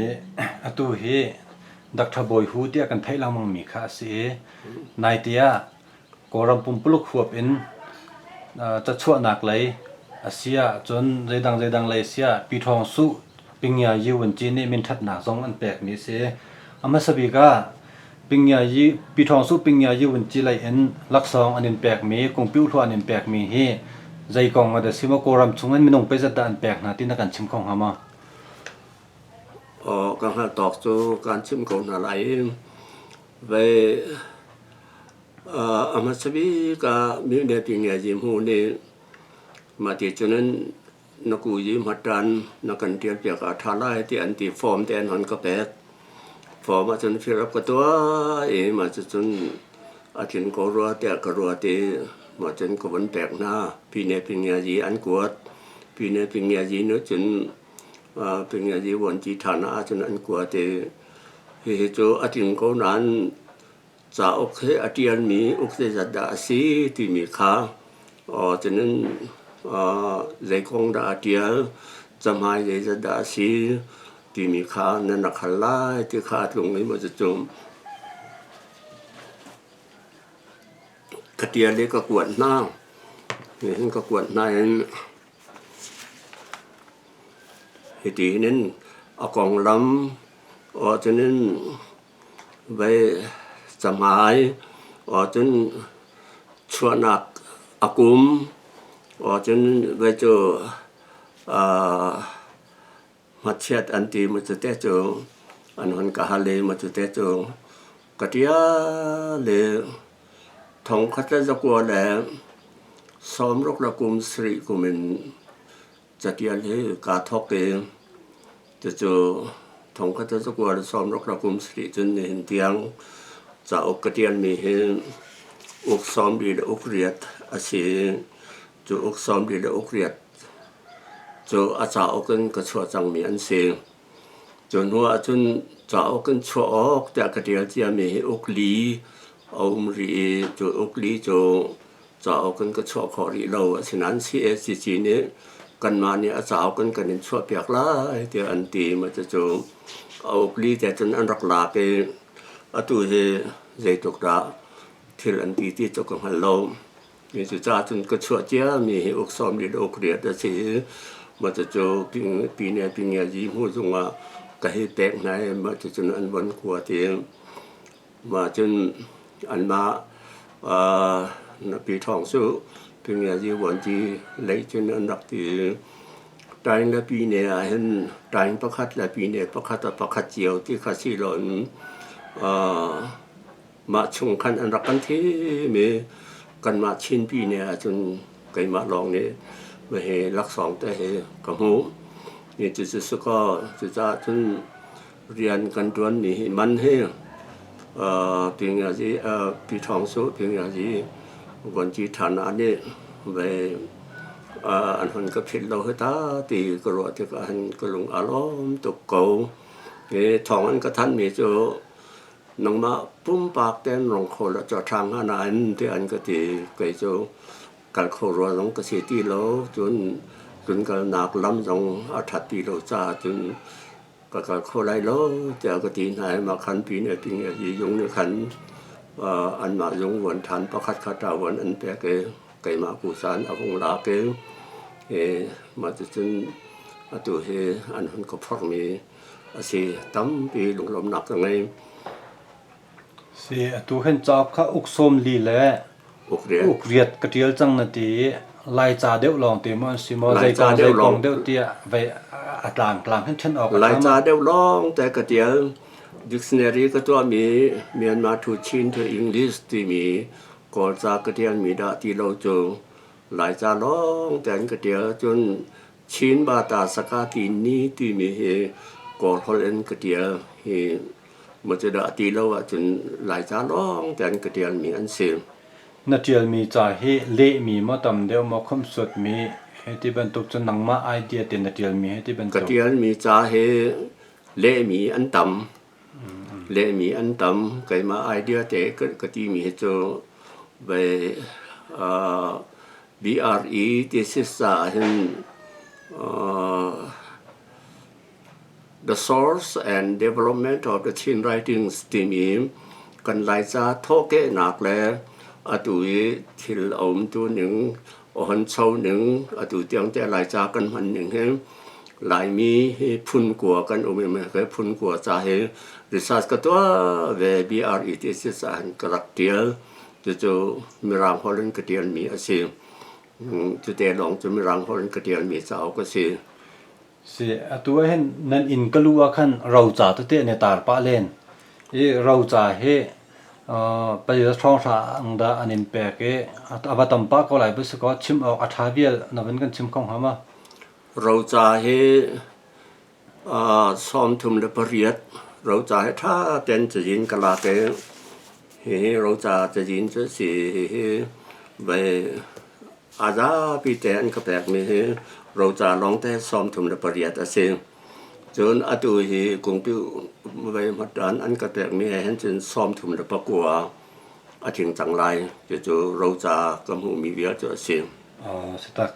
I atu hi Dr. Bawi Hu tiah kan theih lengmangmi kha a si i naite ah Kawlram pumpuluk huap in cachuahnak lei a si ahcun zeidang zeidang lei a si ah Pi Thawng Suh Pingya Yi Wunci nih minṭhatnak zong an pekmi a si. A hmasa bik ah Pingya Yi Pi Thawng Suh Pingya Yi Wunci lei in laksawng an in pekmi, kungpi uhluah an in pekmi hi zei kong ah dah si maw Kawlram chung in minung peizat dah an pek hna ti na kan chim kho hnga maw? Aw, ka hngalh tawk cu kaan chimh ko hna lai i vei a hmasa bik ah mine Pingya Yi Hmu nih mahti cun na ku i hmatṭan na kan ṭialpiak ah a ṭha lai tiah an ti. Form te an hon ka pek. Form ahcun fill up ka tuah i mah cucun a tlin ko rua tiah ka ruat i mah cun ka vun pek hna. Pine Pingiazi an kuat. Pine Pingiazi nih cun Pingiazi vuanci ṭhan ahcun an kuat i hihi cu a tling ko nain cauk hi a ṭialmi uk zeizat dah a si timi kha cunin zei kong dah a ṭial, cahmai zeizat dah a si timi kha nan rak hal lai ti kha a tlung i maw cucu ka ṭial i ka kuat hna. Nihin ka kuat hna in hiti hin a konglam cunin Vei cahmai cun chuahnak a kum cun vei cu hmachiat an ti mu cu te cu an hun ka hal i mu cu te cu ka ṭial i thongkhat le zakua le sawmruk le kum sarih kum in Catial hi kaa thawk i cucu thongkhat le zakua le sawmruk le kum sarih cun nihin tiang cauk ka ṭialmi hi uk sawmli le uk riat a si i cu uk sawmli le uk riat cu a cauk in ka chuah cangmi an si. Cu hnu ahcun cauk in chuah awk tiah ka ṭial ciami hi uk li a um rih i cu uk li cu Cauk in ka chuah khawh rih lo. Asinain CACC nih kanmah nih a cauk in kan in chuahpiak lai tiah an ti. Mah cucu a ukli te cun an rak lak i atu hi zeitluk dah thil an ti ti cu ka hngal lo. Cucaah cun ka chuah ciami hi uk sawm li le uk riat a si i mah cucu pine pingiazi hmu zung ah ka hei pek hna i mah cucun an von kuat i Mah cun anmah Pi Thawng cu Pingiazi vuanci lei cun an rak ti i Taing le Pine ahhin taing pakhat le pine pakhat ah pakhat cio ti kha si loin mah chung khan an rak kan thim i kanmah Chin pine ahcun keimah lawng nih hi laksawng te hi ka hmuh. Cucu si kaw cucaah cun Rian kan ṭuanmi hi man hi Pi Thawng Suh Pingiazi vuanci ṭhan ah nih vei an hun ka philh lo hi ta ti ka ruah tikah hin ka lung aa lawm tuk ko. Hi thawng an ka thanhmi cu nangmah pumpak tein rong kho law caw ṭha hnga nain tiah an ka ti. Kei cu kal kho rua zong ka si ti lo. Cun tlunkalnak lam zong a ṭhat ti lo caah cun Ka kal kho lai lo tiah ka ti hna i mah khan pin a ting i zung nih khan anmah zung vuan ṭhan pakhat kha ṭavuan an pek i keimah kusan a vung lak i mah cucun atu hi an hun ka phorhmi a si. Tampi lunglawmhnak ka ngei. Si, atu hin cauk kha uk sawm li le uk riat ka ṭial cang na ti i Laica deuh lawng te maw an si maw zei kong zei kong deuh tiah vei a tlangtlang hin ṭhen awk a ṭha Laica deuh lawng te ka ṭial. Dictionary ka tuahmi Myanmar to Chin to English timi Kawlca ka ṭialmi dah ti lo cu Laica lawng tein ka ṭial. Cun Chin Bata Saka Ti Ni timi hi Kawl holh in ka ṭial. Hi Maw cu dah ti lo ahcun Laica lawng te an ka ṭialmi an si. Na ṭialmi ca hi lehmi maw tam deuh maw khomhsuatmi hei ti bantuk cun nangmah idea te na ṭialmi hei ti bantuk. Ka ṭialmi ca hi lehmi an tam. Lehmi an tam. Keimah idea te ka timi hi cu vei BRE thesis caah hin The Source and Development of the Chin Writings timi kan Laica thawhkehnak le atu i thil a umtu ning, a honcho ning, atu tiang te Laica kan hman ning hi Laimi hi phun kua kan um i he phun kua ca hi research ka tuah ve BRE ti si caah ka rak tial. Cucu Mirang holh in ka tialmi a si. Cute lawng cu Mirang holh in ka tialmi cauk a si. Si, atu ah hin nan inn ka luh ah khan roca tete an i tar pah len. I roca hi pazia hrawng ang dah an in pek i a va tam pah ko lai va si kaw chim awk a ṭha vial na van kan chim kho hnga ma? Roca hi 38 roca hi ṭha tein cazin ka lak i hihi roca cazin cu a si. Hihi vei A zapi te an ka pekmi hi roca lawngte 38 a si. Cun atu hi kungpi vei hmatan an ka pekmi he hin cun 39 a tling cang lai. Cucu roca ka hmuhmi vial cu a si. Si tak.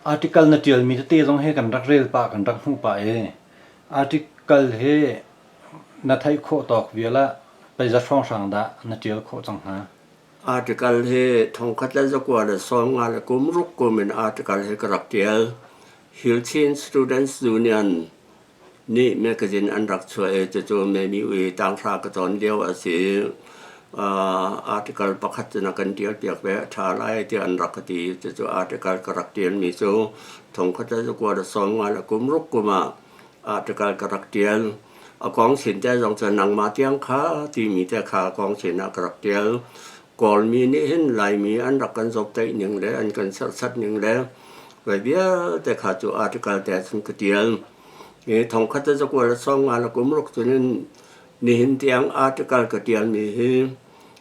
Article na ṭialmi tete zong hi kan rak rel pah, kan rak hmuh pah i article hi na theih khawh tawk vial ah zeizat hrawnghrang dah na ṭial khawh cang hnga? Article hi 1956 kum in article hi ka rak ṭial. Hilchin Students Union nih magazine an rak chuah i cucu Memi Ui tanghra ka cawn lio a si. Article pakhat cu na kan ṭial piak ve a ṭha lai tiah an rak ka ti. Cucu article ka rak ṭialmi cu 1956 kum ah article ka rak ṭial. A kong sin te zong cu nangmah tiang kha timi te kha kong sin ah ka rak ṭial. Kawlmi nih hin Laimi an rak kan zawmhtaih ning le an kan serhsat ning le voi vialte kha cu article te cun ka ṭial. Hi thongkhat le zakua le sawmnga le kum ruk cun in nihin tiang article ka ṭialmi hi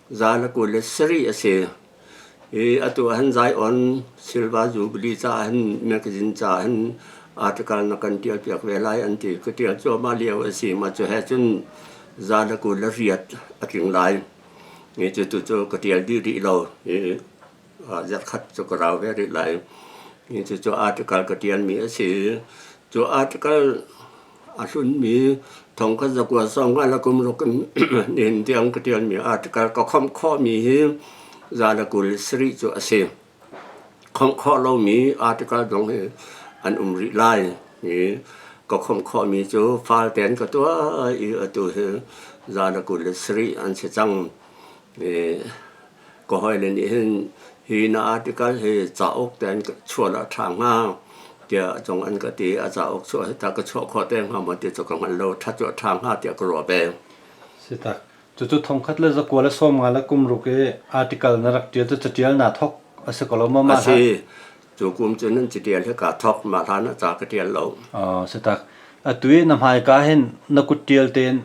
127 a si. Hi atu ahhin Zion Silva Jubilee caah hin magazine caah hin article na kan ṭialpiak ve lai an ti. Ka ṭial cuahmah lio a si. Mah cu he cun 128 a tling lai. Hi cu tu cu ka ṭial dih rih lo. Hi zarhkhat cu ka rau ve rih lai. Hi cucu article ka ṭialmi a si. Cu article A hlunmi thongkhat zakua sawmnga le kum ruk in nihin tiang ka ṭialmi article ka khomh khawhmi hi 127 cu a si. Khomh khawh lomi article zong hi an um rih lai. Hi ka khomh khawhmi cu fal tein ka tuah i atu hi 127 an si cang. Ka hawile nih hin hi na article hi cauk tein chuah ah ṭha hnga tiah zong an ka ti. A cauk chuah hi tah ka chuah khawh te hnga maw ti cu ka hngal lo. Ṭhat cu a ṭha hnga tiah ka ruah ve. Si tak. Cucu 1996 i article na rak ṭial cu caṭial naa thawk a si ko lo maw mah A si. Cu kum cu nan caṭial hi kaa thawk. Mah hlan ah ca ka ṭial lo. Si tak. Atu i na hmaika hin na kut ṭial tein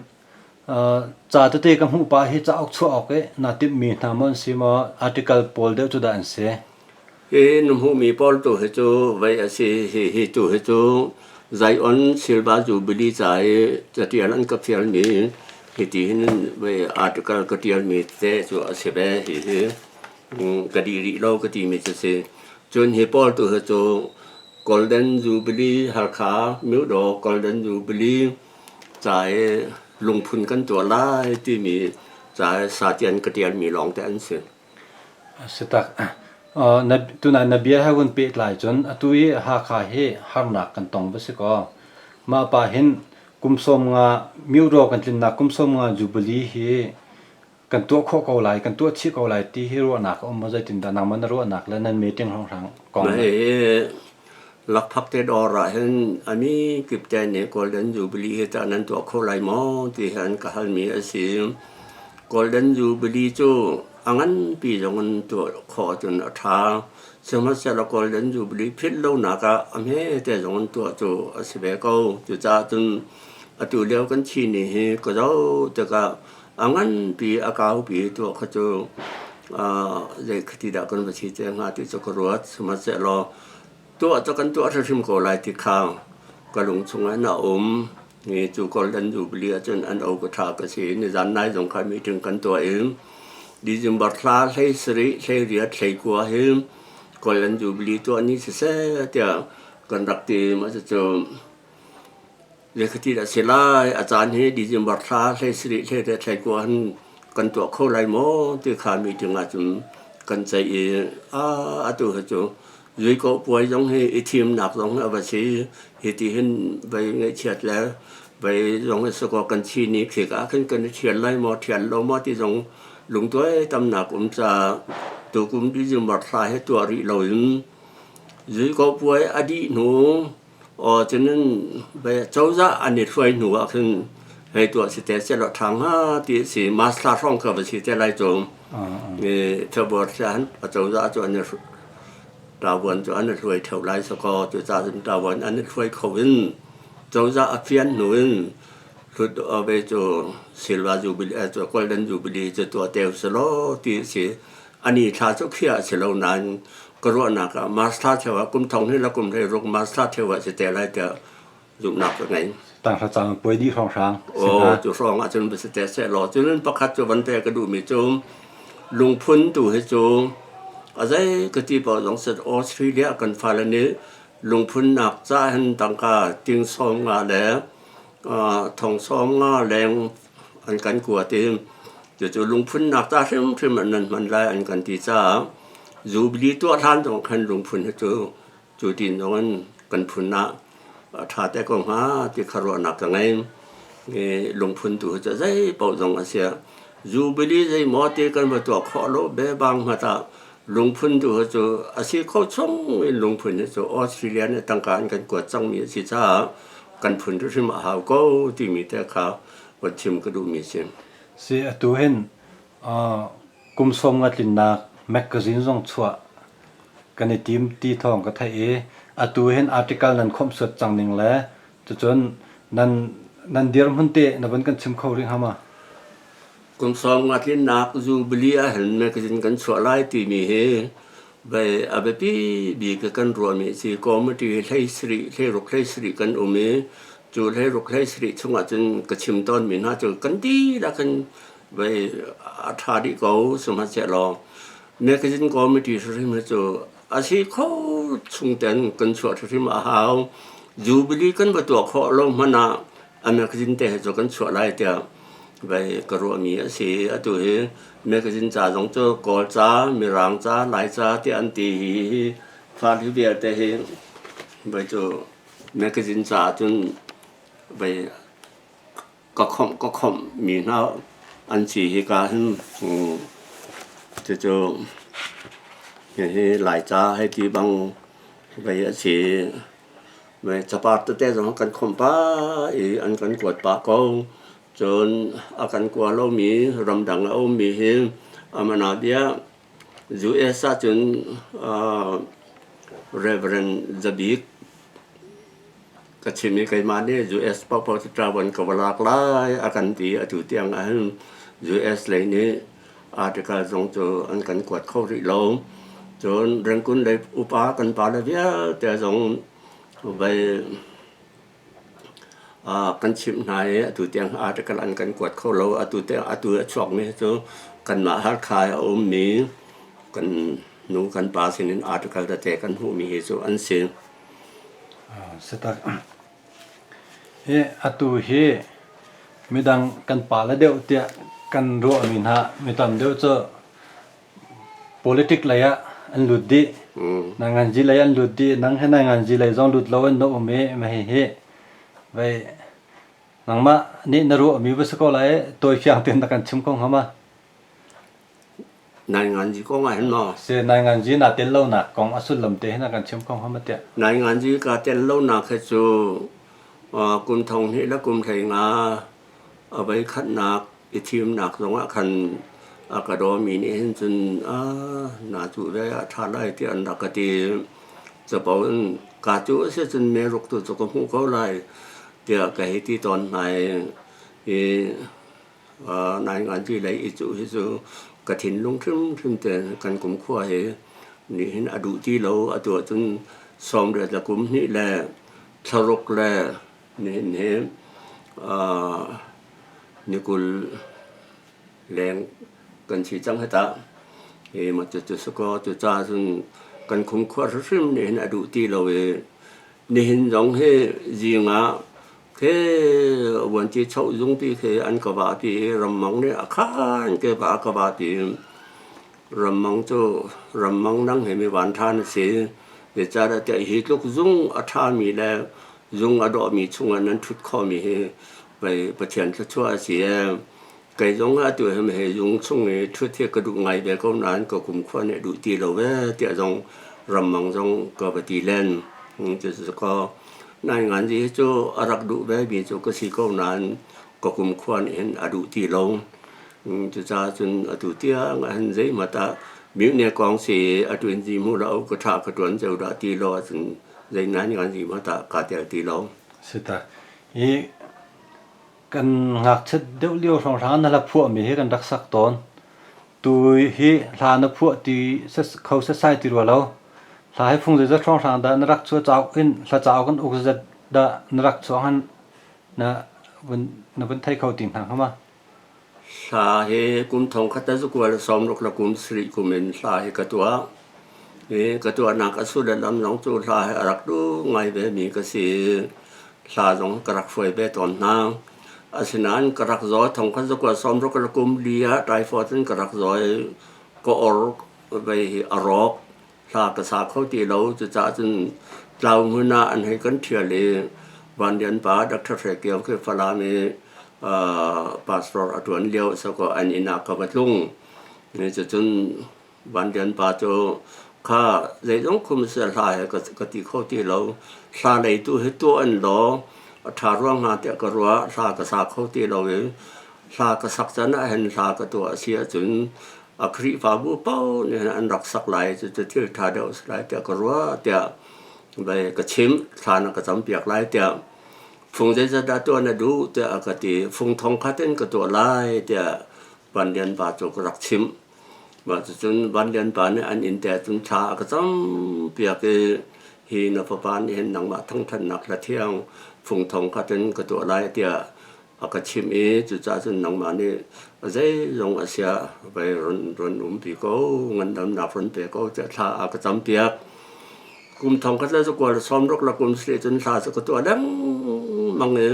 Ca tete ka hmuh pah hi cauk chuah awk i naa timhmi hna maw an si maw article pawl deuh cu dah an si? Hi na hmuhmi pawl tu hi cu vei a si. Hi tu hi cu Zion Silva Jubilee ca i catial an ka fialmi hiti hin vei article ka tialmi te cu a si ve. Hihi ka dih rih lo ka timi cu si. Cun hi pawl tu hi cu Golden Jubilee Halkha Myodaw Golden Jubilee Ca i lungphun kan tuah lai timi ca i satian ka ṭialmi lawngte an si. Si tak. Tunai na bia he vun pehtlai cun atu i Hakha hi harnak kan tong va si kaw mah pa hin kum 50 Myodaw kan tlinnak kum 50 Jubilee hi kan tuah khawh ko lai, kan tuah chih ko lai ti hi ruahnak a um maw zeitindah nangmah na ruahnak le nan meeting hrawnghrang kong Hi lakphak te dawr ah hin a mi kip te nih Golden Jubilee hi tah nan tuah kho lai maw ti hi an ka halmi a si. Golden Jubilee cu a nganpi zong in tuah khawh cun a ṭha. Sihmanhsehlaw Golden Jubilee philh lonak ah a hmete zong in tuah cu a si ve ko. Cucaah cun atu lio kan thi ni hi ka zoh tikah A nganpi a kaupi tuah kha cu zei khati dah kan va si te hnga ti cu ka ruat. Sihmanhsehlaw tuah cu kan tuah hrimhrim ko lai ti kha ka lung chungah in a um. Hi cu Golden Jubilee ahcun an o ka ṭha ka si. Nizan nai zong kha meeting kan tuah i December thla 17, 18, 19 hi Golden Jubilee tuah ni siseh tiah kan rak ti. Mah cucu. Zeikhati dah si lai a caan hi December thla hlei sarih hlei riat hlei kua hin kan tuah kho lai maw ti kha meeting ahcun kan ceih i atu hi cu zuiko puai zong hi i thimnak zong hi a va si. Hiti hin vei ngaihchiat le vei zong hi sakaw kan chi ni khik ah khin kan i ṭhial lai maw ṭhial lo maw ti zong lungtuai tamnak um caah tukum December thla hi tuah rih loin zuiko puai a dih hnu aw cunin vei cozah an i hruai hnu ah khin hei tuah si te sehlaw ṭha hnga ti a si. March thla hrawng kha va si te lai cu. February thla hin acozah cu an i ṭavuan cu an i hluai ṭheo lai sakaw cucaah cun ṭavuan an i hluai kho in cozah a fian hnu in hlut ve cu Silver Jubilee cu Golden Jubilee cu tuah te usih ti a si. Ani thla cu khiah a si lo nain ka ruahnak ah March thla ṭheo ah kum thong hnih le kum 16 March thla ṭheo ah si te lai tiah zumhnak ka ngei. Tanghra cang puai dih hrawnghrang. Aw, cu hrawng ah cun va si te seh law cun pakhat cu van te ka duhmi cu lungphun tu hi cu a zei ka ti paoh zong set Australia kan fale nih lungphunnak ca hin tangka ting sawm nga le thong sawm nga leng an kan kuat i cucu lungphunnak ca hrimhrim an nan hman lai an kan ti caah Jubilee tuah hlan zong khan lungphun hi cu Cu ti zong in kan phun ah a ṭha te ko hnga ti kha ruahnak ka ngei. I lungphun tu hi cu zei paoh zong a si. Jubilee zeimaw ti kan va tuah khawh lo bebang hmat ah lungphun tu hi cu a si kho chung in lungphun hi cu Australia nih tangka an kan kuat cangmi a si caah kan phun hrimhrim a hau ko timi te kha van chim ka duhmi a si. Si atu hin kum sawm nga tlinnak magazine zong chuah kan i tim ti thawng ka theih i atu hin article nan khawmhsuat cang ning le cucun nan nan dirhmun te na vun kan chim kho rih hnga ma? Kum sawm nga tlinnak Jubilee ahhin magazine kan chuah lai timi hi vei a biapi bik kan ruahmi a si. Committee hlei sarih, hleiruk hlei sarih kan um i cu hleiruk hlei sarih chungah cun ka chim tawnmi hna cu kan dihlak in vei a ṭha dih ko sihmanhsehlaw Magazine committee hrimhrim hi cu a si kho chung ten kan chuah hrimhrim a hau. Jubilee kan va tuah khawh lo hmanh ah a magazine te hi cu kan chuah lai tiah vai ka ruahmi a si. Atu hi magazine ca zong cu Kawl ca, Mirang ca, Lai ca tiah an ti hi hi far hi vialte hi vai cu magazine ca cun vai ka khawmh ka khawmh mi hna an si hika hin cucu hihi Laica hei ti bang vei a si. Capar tete zong kan khawmh pah i an kan kuat pah ko. Cun a kan kua lomi ramdang a ummi hi aman ah bia US ahcun Reverend Za Bik Ka chim i keimah nih US paohpaoh cu ṭavuan ka va lak lai a kan ti. Atu tiang ahhin US lei nih article zong cu an kan kuat kho rih lo. Cun Rangoon lei upa kan pale vialte zong vei kan chimh hna i atu tiang article an kan kuat kho lo. Atu tiang atu a chuakmi cu kanmah Halkha i a ummi kan nu kan pa sinin article tete kan hmuhmi hi cu an si. Sitak. Hi atu hi midang kan pale deuh tiah kan ruahmi hna mi tam deuh cu politic lei ah an lut dih. Nanganzi lei an lut dih. Nang he nanganzi lei zong lut lo in na um i ma hihi vei nangmah nih na ruahmi va si ko lai tawi fiang tein na kan chim ko hnga ma? Nainganzi kong ah hin maw? Si, nainganzi naa tel lonak kong a sullam te hin a kan chim kho hnga ma tiah? Nainganzi kaa tel lonak hi cu kum thong hnih le kum 15 a voi khatnak i thimnak zongah khan a ka dawmi nih hin cun naa cuh ve ah ṭha lai tiah an rak ka ti. Capo in kaa cuh a si cun meruk tu cu ka hmuh ko lai tiah ka hei ti tawn hna i Nainganzi lei i cuh hi cu ka thinlung hrimhrim tein kan kumkhua hi nihin a duh ti lo. Atu ahcun 80 le kum hnih le thlaruk le nihin hi ni 20 leng kan si cang hi tah. Hi maw cucu si kaw cucaah cun kan kumkhua hrimhrim nih hin a duh ti lo i nihin zong hi zing ah. Khi vuanci choh zungpi khi an ka vahpi i rammang nih a khan ke va a ka vahpi. Rammang cu rammang nang hi mi vanṭha na si. Zeicahtiah hi tluk zung a ṭhami le zung a dawhmi chungah nan ṭhut khawhmi hi pei Pathian thluachuah a si ee. Kei zong atu hi hei zung chung i ṭhut hi ka duh ngai ve ko nain ka kumkhua nih a duh ti lo ee tiah zong rammang zong ka va ti len. Cucu kaw nainganzi hi cu a rak duh vemi cu ka si ko nain ka kumkhua nih hin a duh ti lo. Cucaah cun atu tiang ah hin zeihmanh ah mihne kong si atu in zi hmu lo ka ṭha ka ṭuan ceu dah ti lo ahcun zei nainganzi hmanh ah kaa tel ti lo. Si ta. Hi Kan ngakchiat deuh lio hrawnghrang na hla phuahmi hi kan rak sak tawn. Tu hi hla na phuah ti kho setsai ti rua lo. Hla hi fung zeizat hrawnghrang dah na rak chuah cauk in hla cauk in uk zeizat dah na rak chuah han na vun na vun thei kho ti hna hnga ma? Hla hi kum thong khat le 19 le kum sarih kum in hla hi ka tuah. Hi ka tuahnak a sul le lam zong cu hla hi a rak duh ngai ve mi ka si. Hla zong ka rak hruai ve tawn hna. Asinain ka rak zaw thong khat zakua sawmruk le kum li ah typhoid in ka rak zaw i ka or vei hi a rawk. Hla ka sa kho ti lo. Cucaah cun tlau hmun ah an hei kan ṭhial i Van Lian pa Dr. Hre Kio khi Falam i pastor a ṭuan lio a si kaw an inn ah ka va tlung. Cucun Van Lian pa cu kha zeizong khum seh hla he ka ti kho ti lo. Hla lei tu hi tuah in law a ṭha ruang hnga tiah ka ruah. Hla ka sa kho ti lo i hla ka sak can ah hin hla ka tuah a si ahcun a Khrihfabu paoh nih hin an rak sak lai. Cucu thil ṭha deuh a si lai tiah ka ruah tiah vai ka chimh. Thla na ka campiak lai tiah fung zeizat dah tuah na duh tiah a ka ti. Fung thong khat in ka tuah lai tiah Van Lian pa cu ka rak chimh. Mah cucun Van Lian pa nih an inn te cun thla a ka campiak i hi na fapa nih hin nangmah thangṭhatnak hla thiang fungthong khat in ka tuah lai tiah a ka chimh i cucaah cun nangmah nih zeizong a siah vei run run umpi ko ngandamnak run pe ko tiah thla a ka campiak. Kum thong khat le zakua le sawmruk le kum sarih cun thla cu ka tuah lengmang i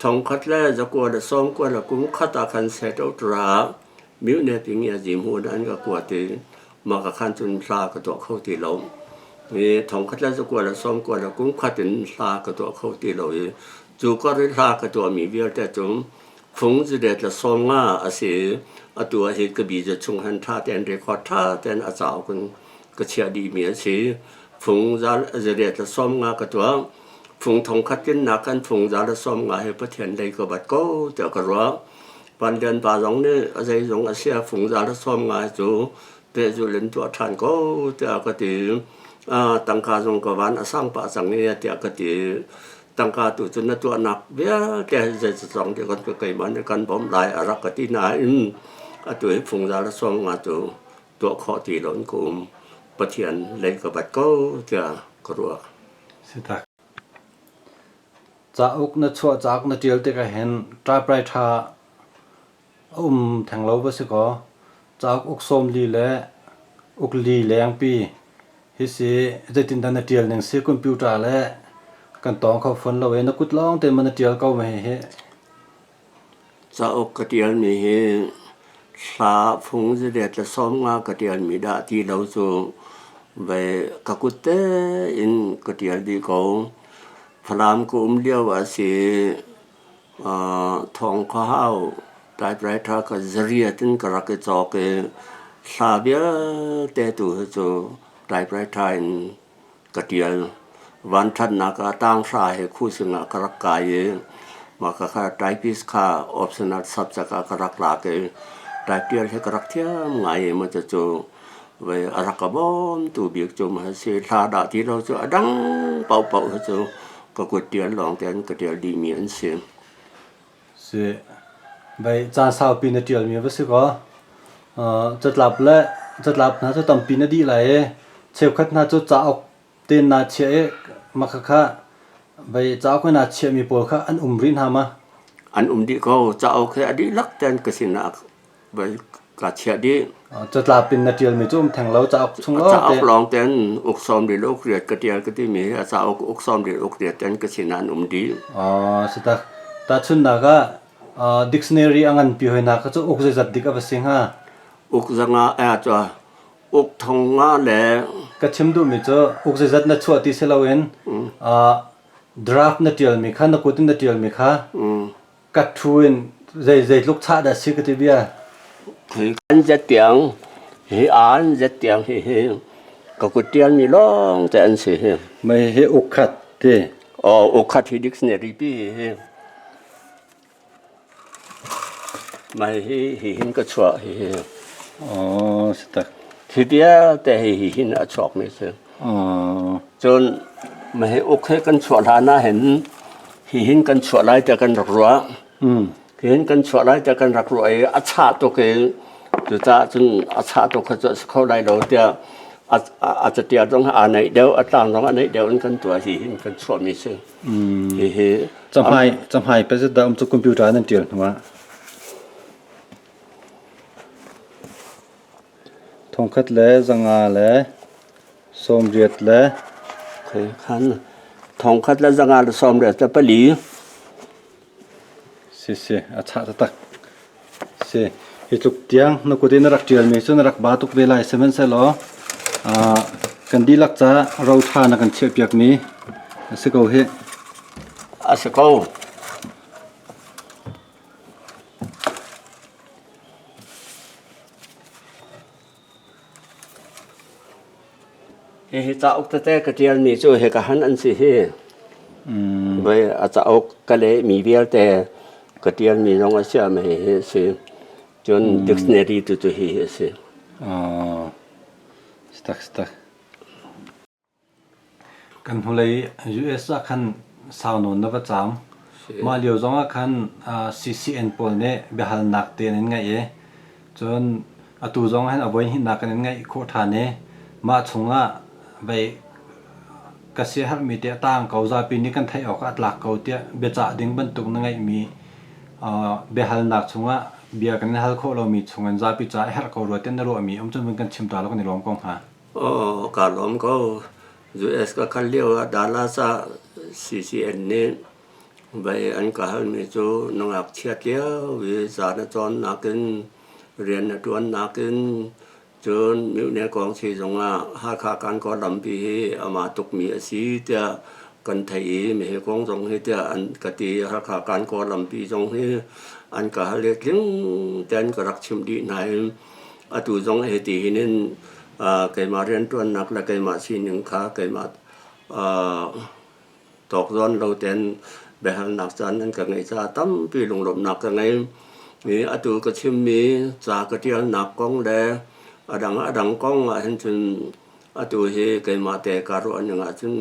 Thongkhat le zakua le sawmkua le kum khat ah khan Setotra mine ting i hmun an ka kuat i mah ka khan cun hla ka tuah kho ti lo. I thongkhat le zakua le sawmkua le kum khat in hla ka tuah kho ti lo i cu kar i hla ka tuahmi vialte cu fung zidet le sawmnga a si i atu ah hi ka bija chung han ṭha tein record ṭha tein a cauk in ka chiah dihmi a si. Fung zidet le sawmnga ka tuah. Fung thongkhat tlinnak kan fung za le 50 hi Pathian lei ka bat ko tiah ka ruah. Panlian pa zong nih a zeizong a sia fung za le 50 cu pehzulh in tuah ṭhan ko tiah ka ti. Tangka zong ka van a sang pah cang i tiah ka ti. Tangka tu cu na tuahnak vialte zeizong ti kan keimah nih kan bawmh lai a rak ka ti nain atu hi fung za le 50 cu tuah khawh ti lo in ka um. Pathian lei ka bat ko tiah ka ruah. Cauk na chuah cauk na ṭial tikah hin typewriter a um theng lo va si kaw cauk uk 40 le uk li lengpi hi si zeitindah na ṭial ning si computer le kan tawng kho fawn lo i na kut lawng te ma na ṭial ko ma hihi. Cauk ka ṭialmi hi hla fung zeizat le 50 ka ṭialmi dah ti lo cu vei ka kut tein ka ṭial dih ko. Falam ka um lio ah si Thawng Khua Hau typewriter ka zariat in ka rak i cawk i hla vialte tu hi cu typewriter in ka ṭial. Vanṭhatnak ah tanghra he khuhsing ah ka rak kai i mah kha typist kha optional subject ah ka rak lak i type ṭial hi ka rak thiam ngai i maw cucu vei a rak ka bawmtu bik cu maw a si. Hla dah ti lo cu a dang paohpaoh hi cu ka kut ṭial lawng tein ka ṭial dihmi an si. Si. Vei caan saupi na ṭialmi va si kaw catlap le catlap hna cu tampi na dih lai i cheukhat hna cu cauk tein naa chiah i mah khakha vei cauk in naa chiahmi pawl kha an um rih hna ma? An um dih ko. Cauk hi a dihlak tein ka sinah vai Ka chiah dih. Catlap in na ṭialmi cu um theng lo, cauk chung lawng Cauk lawng ten uk sawm ril uk riat ka ṭial ka timi hi a cauk uk sawm ril uk riat ten ka sin ah an um dih. Si tak. Tahchunhnak ah dictionary a nganpi hoinak kha cu uk zeizat dik a va si hnga? Uk zanga cu uk thong nga le Ka chim duhmi cu uk zeizat na chuah ti si loin draft na ṭialmi kha na kut in na ṭialmi kha ka ṭhu in zei zeitluk chah dah si ka ti bia. An zet tiang hi an zet tiang hi hi ka kut ṭialmi lawng te an si hi. Mei hi uk khat ti. Oh, uk khat hi dictionary pi hi hi. Mai hi hi hin ka chuah hi hi. Oh, si tak. Hi vialte hi hi hin a chuak mi si. Oh. Cun mah hi uk he kan chuah hlan ah hin hihin kan chuah lai tiah kan rak ruah. Hihin kan chuah lai tiah kan rak ruah i a chah tuk i cucaah cun a chah tuk kha cu a si kho lai lo tiah a a catial zong aa naih deuh, a tlang zong a naih deuh in kan tuah hihin kan chuahmi si. Hihi Cahmai cahmai pe zat dah um cu computer nan ṭial hnu ah. Thongkhat le zanga le 80 le Khan thongkhat le zanga le 84. Si si a chah taktak. Si hi tluk tiang na kut in na rak ṭialmi cu na rak ba tuk ve lai sihmanhsehlaw kan dihlak ca ro ṭha na kan chiahpiakmi a si ko hih. A si ko. Hihi cauk tete ka ṭialmi cu hika han an si hi. Voi a cauk ka lehmi vialte ka ṭialmi zong a si ah hihi a si. Cun dictionary tu cu hihi a si. Stak stak. Kan hnulei US ah khan sau nawn na va caam. Mah lio zong ah khan CCN pawl nih biahalnak te an in ngeih i cun atu zong hin a voi hnihnak kan in ngeih khawh ṭhan i mah chungah vei ka siaherhmi te a taang ko zapi nih kan theih awk ah a tlak ko tiah biacah ding bantuk na ngeihmi biahalnak chungah bia kan in hal khawh lomi chungin zapi caah a herh ko rua tiah na ruahmi um cun vun kan chim ta law kan i lawm ko hnga. Aw, kaa lawm ko. US ka kal lio ah Dallas ah CCN nih vei an ka halmi cu na ngakchiat lio i ca na cawnnak in rian na ṭuannak in cun mihne kong si zongah Hakha Kankaw lampi hi amah tukmi a si tiah kan theih i mihi kong zong hi tiah an ka ti. Hakha Kankaw lampi zong hi an ka hal i tling tein ka rak chimh dih hna i Atu zong hiti hin in keimah rianṭuannak le keimah sining kha keimah tawkzawn lo tein biahalnak caan nan ka ngeih caah tampi lunglawmhnak ka ngei. I atu ka chimmi ca ka ṭialnak kong le a dang a dang kong ah hin cun atu hi keimah te kaa ruah ning ahcun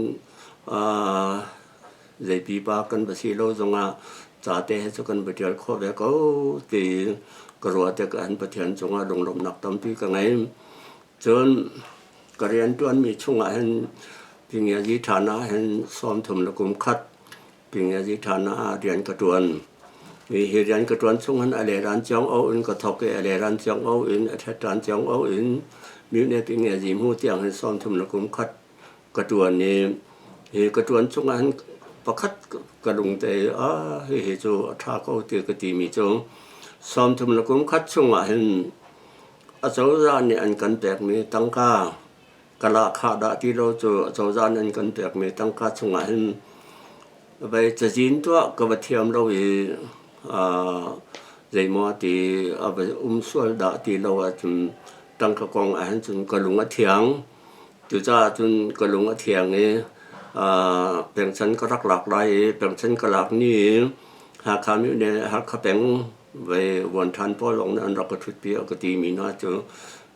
Zei pipa kan va si lo zongah ca te he cu kan va ṭial khawh ve ko ti ka ruah tikah hin Pathian cungah lunglawmhnak tampi ka ngei. Cun ka rianṭuanmi chungah hin Pingiazi ṭhan ah hin 31 le kum khat Pingiazi ṭhan ah rian ka ṭuan. Hi rian ka ṭuan chung hin a leran ciang o in ka thawk i a leran ciang o in a ṭhetṭan ciang o in mine Pingiazi hmu tiang hin 30 le kum khat ka ṭuan i hi ka ṭuan chungah hin pakhat ka lungte i ah hihi cu a ṭha ko ti ka timi cu 30 le kum khat chungah hin acozah nih an kan pekmi tangka ka lahkhah dah ti lo cu acozah nih an kan pekmi tangka chungah hin vei cazin tuah ka va thiam lo i zeimaw ti a va um sual dah ti lo ahcun tangka kong ah hin cun ka lung a thiang. Cucaah cun ka lung a thiang i pengchan ka rak lak lai i pengchan ka lak ni i Hakha mine Hakha peng vei vuanṭhan pawl zong nih an rak ka ṭhutpi a ka timi hna cu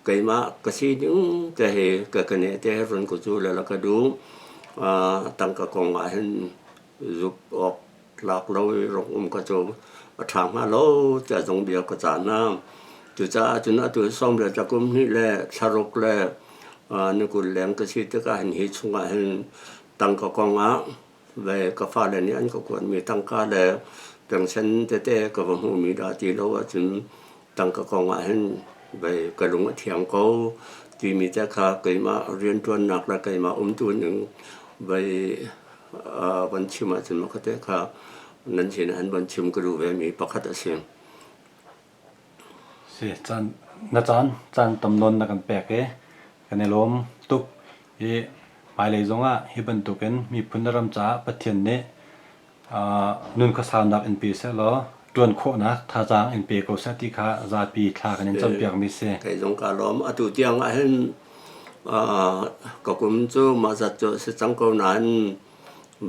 keimah ka sining te hi ka keneh te he run ka cu le la ka duh. Tangka kong ah hin zuk awk tlak lo i rong um kha cu a ṭha hnga lo tiah zong bia ka cah hna. Cucaah cun atu sawm le kum hnih le thla ruk le ni 20 leng ka si tikah hin hi chungah hin tangka kong ah ve ka fale nih an ka kuatmi tangka le pengsen tete ka va hmuhmi dah ti lo ahcun tangka kong ah hin. Vei ka lung a thiang ko timi te kha keimah rianṭuannak le keimah umtu ning vei van chim ahcun mah te kha nan sin an van chim ka duh vemi pakhat a si. Si, caan na caan caan tam nawn na kan pek i kan i lawm tuk i hmailei zongah hi bantukin miphun na ram caah Pathian nih nun khuasaunak in pe sehlaw ṭuan khawhnak thazaang in pe ko seh ti kha zapi thla kan in campiakmi si. Kei zong kaa lawm. Atu tiang ah hin ka kum cu mah zat cu a si cang ko nain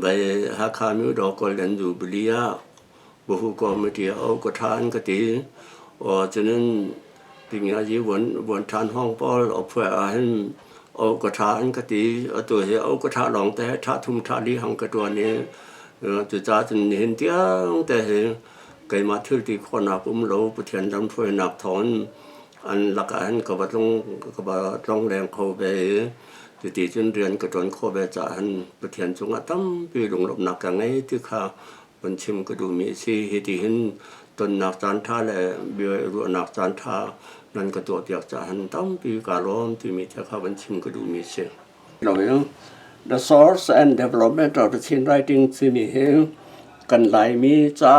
vei Hakha Myodaw Golden Jubilee ah Buhu committee a au ka ṭhan ka ti. Aw cunin Pingazi vuan ṭhan hawng pawl awphuai ahhin au ka ṭha an ka ti. Atu hi au ka ṭha lawng te ṭha thum ṭha li hang ka ṭuan i cucaah cun nihin tiang te hi keimah thil ti khawhnak um lo Pathian lamhruainak thawngin an lakah hin ka va tlung ka va tlongleng kho ve i cuti cun rian ka ṭuan khawh ve caah hin Pathian cungah tampi lunglawmhnak ka ngei ti kha Van chim ka duhmi a si. Hitihin tonnak caanṭha le bia i ruahnak caanṭha nan ka tuahpiak caah hin tampi kaa lawm timi te kha van chim ka duhmi a si. The source and development of the Chin writing timi hi kan Laimi ca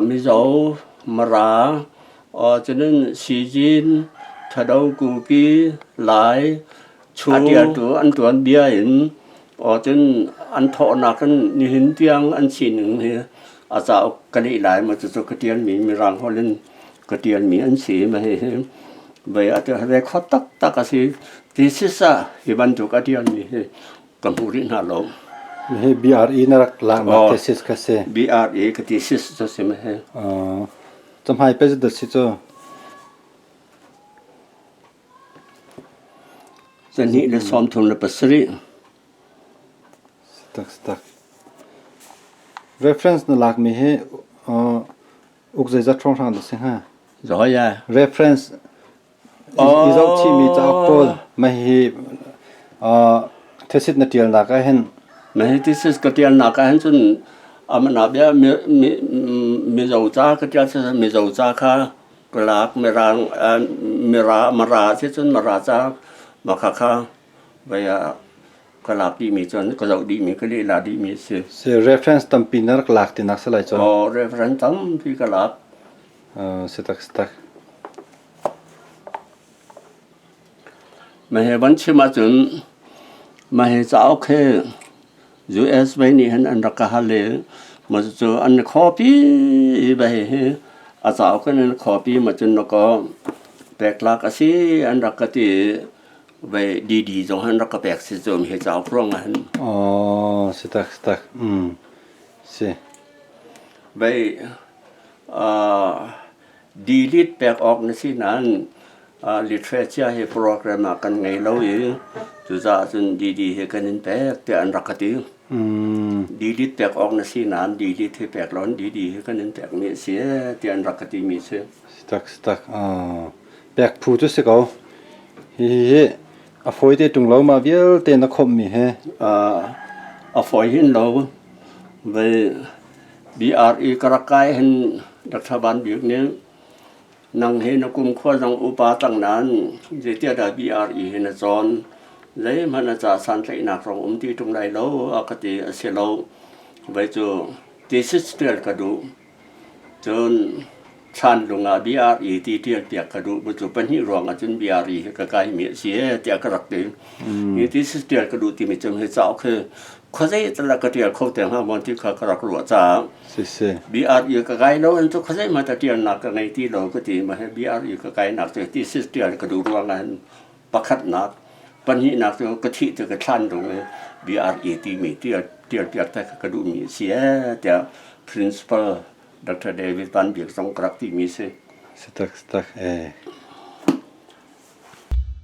Mizo, Mara, cunin Sijin, Thado, Kuki, Lai, A ṭialtu an ṭuan bia in cun an thawhnak in nihin tiang an sining hi a cauk ka leh lai maw cucu ka ṭialmi Mirang holh in ka ṭialmi an si. Mah hihi vei a record taktak a si. Thesis ah hi bantuk a ṭialmi hi ka hmu rih hna lo. Hi BRE na rak laknak thesis kha si. BRE ka thesis cu si mah hi. Cahmai pe dah si cu? 237. Tak tak. Reference na lakmi hi uk zeizat hrawnghrang dah si hnga? Zoya. Reference i zohchihmi cauk pawl mah hi thesis na ṭialnak ah hin Mah hi thesis ka ṭialnak ah hin cun amah bia Mizo ca ka ṭial Mizo ca kha Ka lak Mirang Mira Mara si cun Mara ca makha kha vei ah ka lak dihmi cun ka zoh dihmi ka lehla dihmi a si. Si reference tampi na rak lak tinak si lai cun. Aw reference tampi ka lak. Si tak si tak. Mah hi van chim ahcun mah hi cauk hi US vei nih hin an rak ka hal i mah cucu an i copy i va hihi a cauk in an copy ma cun na kaw pek tlak a si an rak ka ti i vei DD zong an rak ka pek si cu hi cauk ruang ah hin. Aw si tak si tak. Si. Vei Delete pek awk na si nain literature hi program ah kan ngei lo i cucaah cun DD hi kan in pek tiah an rak ka ti. Delete pek awk na si nain delete hi pek lo in DD hi kan in pekmi a si tiah an rak ka timi a si. Tak tak. Pek phu cu si ko. Hihi a fawi te ṭung lo ma vialte na khawmhmi he. A fawi hin lo. Vei BRE ka rak kai hin Dr. Van Bik nih nang hi na kumkhua zong upa cang nain zeitiah dah BRE hi na cawn zeihmanh na ca santlaihnak rong um ti ṭung lai lo a ka ti a si lo vei cu thesis ṭial ka duh cun Thlanlung ah BRE ti ṭialpiak ka duh bu cu pahnih ruang ah cun BRE hi ka kaimi a si ee tiah ka rak ti. Hi thesis ṭial ka duh timi cu hi cauk hi khuazei tal ah ka ṭial kho te hnga maw ti kha ka rak ruah caah BRE ka kai lo in cu khuazei hmanh ta ṭialnak ka ngei ti lo ka ti. Mah hi BRE ka kainak cu thesis ṭial ka duh ruang ah hin pakhatnak pahnihnak cu ka thih cu ka thlanlung i BRE timi ṭial ṭialpiak te kha ka duhmi a si ee tiah principal Dr. David Van Bik zong ka rak timi si. Si tak si tak eh.